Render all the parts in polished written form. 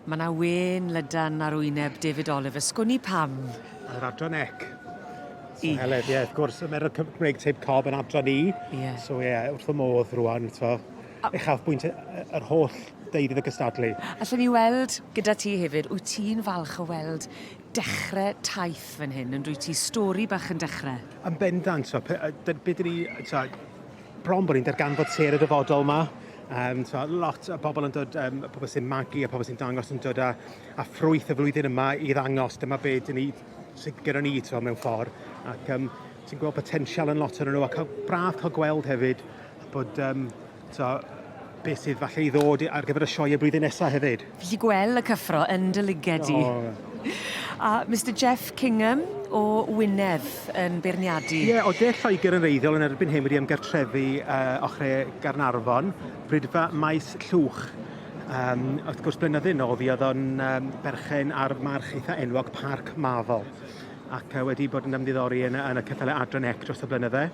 Mae 'na wên lydan ar wyneb David Oliver. Sgwn i pam? Yr adran ec. So Heledd, ie, wrth gwrs, y Merlod Cymreig Teip Cob yn adran i. Ie. So ie, wrth fy modd rwan, t'mo'. Uchafbwynt yr holl deuddydd o gystadlu. Allen ni weld gyda ti hefyd, wyt ti'n falch o weld dechre taith fan hyn, yn dwyt ti? Stori bach yn dechre. Yn bendant, so, be dyn ni, so, bron bod ni'n darganfod sêr y dyfodol 'ma. Yym t'mo' lot o bobl yn dod yym pobl sy'n magu a pobl sy'n dangos yn dod â â ffrwyth y flwyddyn yma i ddangos dyma be' 'dyn ni sy gyda ni t'mo' mewn ffor ac yym ti'n gweld potensial yn lot ohonyn nhw a cael braf cael gweld hefyd bod yym t'o' beth sydd falle i ddod ar gyfer y sioe y blwyddyn nesa hefyd. Fi 'llu gwel' y cyffro yn dy lyged di. O. A Mister Jeff Kingham o Wynedd yn beirniadu. Ie, o De Lloegr yn wreiddiol yn erbyn hyn wedi ymgartrefu uh, ochre Gaernarfon, Bridfa Maes Llwch. Um, wrth gwrs blynydde nôl fi oedd o'n um, berchen ar march eitha enwog Parc Marvel ac uh, wedi bod yn ymddiddori yn, yn y ceffylau Adran Ec dros y blynydde.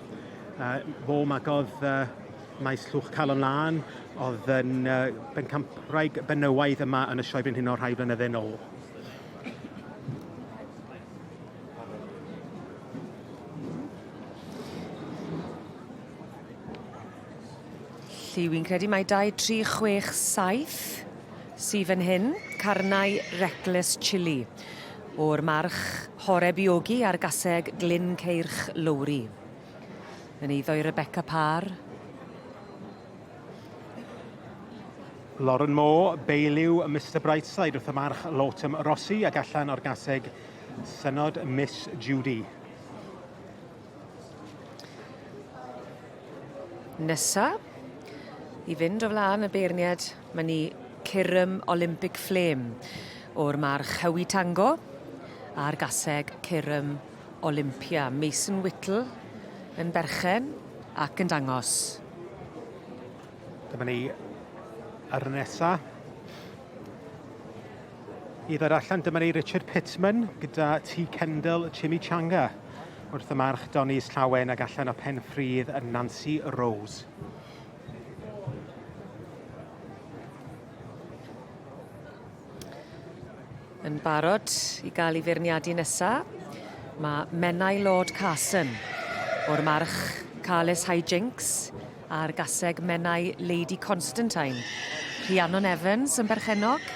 Uh, fo magodd uh, Maes Llwch Calon Lân, oedd yn uh, bencampwraig benywaidd yma yn y Sioe Frenhinol rhai flynydde nôl. Felly wi'n credu mai 2, 3, 6, 7 sy fan hyn, Carnau Reckless Chilli o'r march Horeb Iogi a'r gaseg Glyn Ceirch Lowri. Yn eiddo i Rebecca Parr. Lauren Moore, Beiliw Mister Brightside wrth y march Lawton Rossi ac allan o'r gaseg Synod Miss Judy. Nesa, i fynd o flaen y beirniad, mae ni Curum Olympic Flame o'r march Howie Tango a'r gaseg Curum Olympia. Mason Whittle yn berchen ac yn dangos. Dyma ni ar y nesa. I ddod allan, dyma ni Richard Pittman gyda T Kendall Chimichanga wrth y march Donis Llawen ac allan o Pen Ffridd yn Nancy Rose. Yn barod i gael ei feirniadu nesa, mae Menai Lord Carson o'r march Carles High Jinx a'r gaseg Menai Lady Constantine. Rhiannon Evans yn berchennog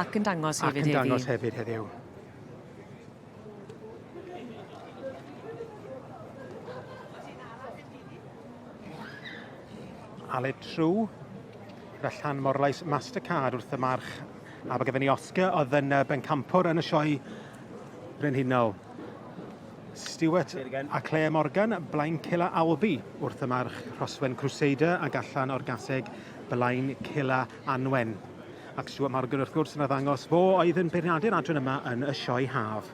ac yn dangos hefyd heddi. Ac yn dangos hefyd heddiw. Aled True, gyda Llan Morlais Mastercard wrth y march. A mae gyda ni Oscar oedd yn bencampwr yn y sioe Brenhinol. Stuart a Claire Morgan, Blaen Cilla Albi wrth y march Rhoswen Crusader ac allan o'r gaseg Blaen Cilla Anwen. Ac Stuart Morgan wrth gwrs yn arddangos fo oedd yn beirniadu'r adran yma yn y sioe haf.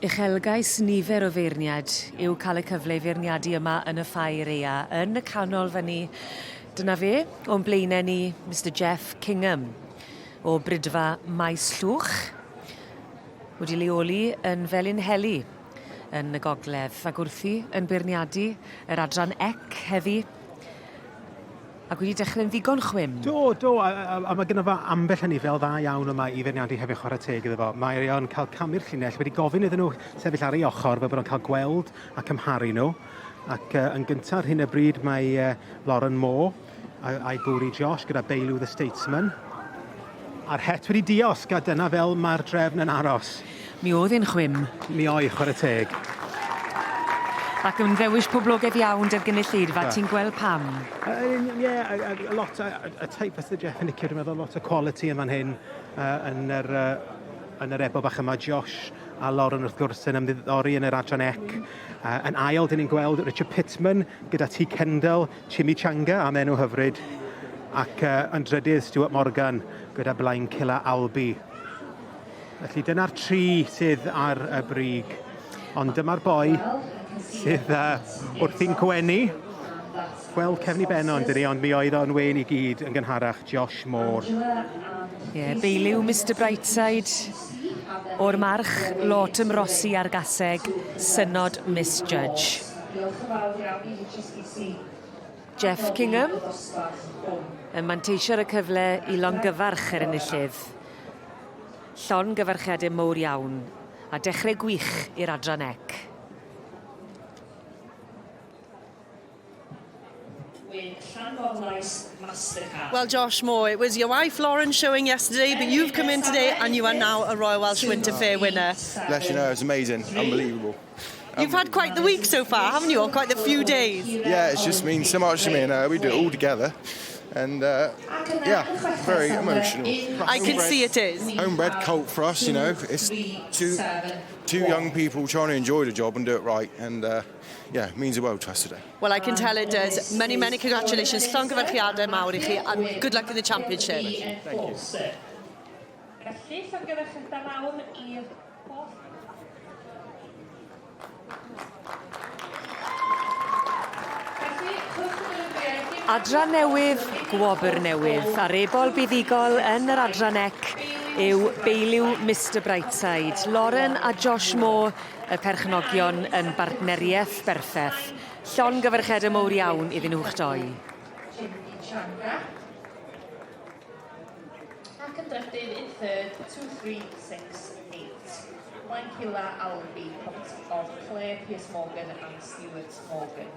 Uchelgais nifer o feirniaid yw cael y cyfle i feirniadu yma yn y ffair ea, yn y canol fyny. Dyna fe, o'n blaenau ni, Mister Jeff Kingham o Bridfa Maes Llwch, wedi leoli yn Felinheli yn y gogledd, ac wrthi yn beirniadu yr adran ec heddi. Ac wedi dechrau'n ddigon chwim. Do, do, a, a, a mae gynno fo ambell anifail dda iawn yma i feirniadu hefyd chwarae teg iddo fo. Mae o'n cael camu'r llinell, wedi gofyn iddyn nhw sefyll ar ei ochr fel bod o'n cael gweld a cymharu nhw. Ac uh, yn gyntaf ar hyn o bryd mae uh, Lauren Moore a'i gŵr i Josh gyda Beilw the Statesman. A'r het wedi diosg, a dyna fel mae'r drefn yn aros. Mi oedd e'n chwim. Mi oedd, chwarae teg. Ac yn ddewis poblogaidd iawn 'da'r gynulleidfa, ti'n gweld pam? Ie, a lot, y teip fysa Jeff yn licio, dwi'n meddwl, lot o quality yn fan hyn, yn yr, yn yr ebo bach yma. Josh a Lauren, wrth gwrs, yn ymddiddori yn yr adran ec. Yn ail, dyn ni'n gweld Richard Pittman gyda T Kendall, Chimichanga am enw hyfryd, ac uh, yn drydydd Stuart Morgan gyda Blaen Cilla Albi. Felly dyna'r tri sydd ar y brig. Ond dyma'r boi sydd uh, wrthi'n gwenu. Gweld cefn i ben o'n dyni, ond mi oedd o'n wen i gyd yn gynharach, Josh Moore. Ie, yeah, beiliw Mr Brightside o'r march Lawton Rossi ar gaseg, synod Miss Judge. Diolch yn fawr iawn i HSBC. Jeff Kingham yn manteisio ar y cyfle i longyfarch yr enillydd. Llongyfarchiadau mowr iawn, a dechrau gwych i'r adran ec. Well, Josh Moore, it was your wife Lauren showing yesterday, but you've come in today and you are now a Royal Welsh Winter Fair winner. Bless you know, it's amazing, unbelievable. You've had quite the week so far, haven't you? Or quite the few days. Yeah, it's just means so much to me, and we do it all together. And yeah, very emotional. I can see it is. Homebred cult for us, you know. It's two young people trying to enjoy the job and do it right, and yeah, it means the world to us today. Well, I can tell it does. Many, many congratulations. Llongyfarchiadau mawr i chi, and good luck in the championship. Thank you. Felly, llongyfarchiadau mawr i'r holl. Felly, cwch yn y Adran newydd, gwobr newydd, a'r ebol buddugol yn yr adran ec yw beiliw Mr Brightside. Lauren a Josh Moore, y perchnogion yn bartneriaeth berffeth. Llongyfarchiadau mowr iawn iddyn nhw'ch doi. Ac yn drydydd, in third, 2, 3, 6, 8. Blancilla Albi, colt of Claire Pierce Morgan and Stuart Morgan.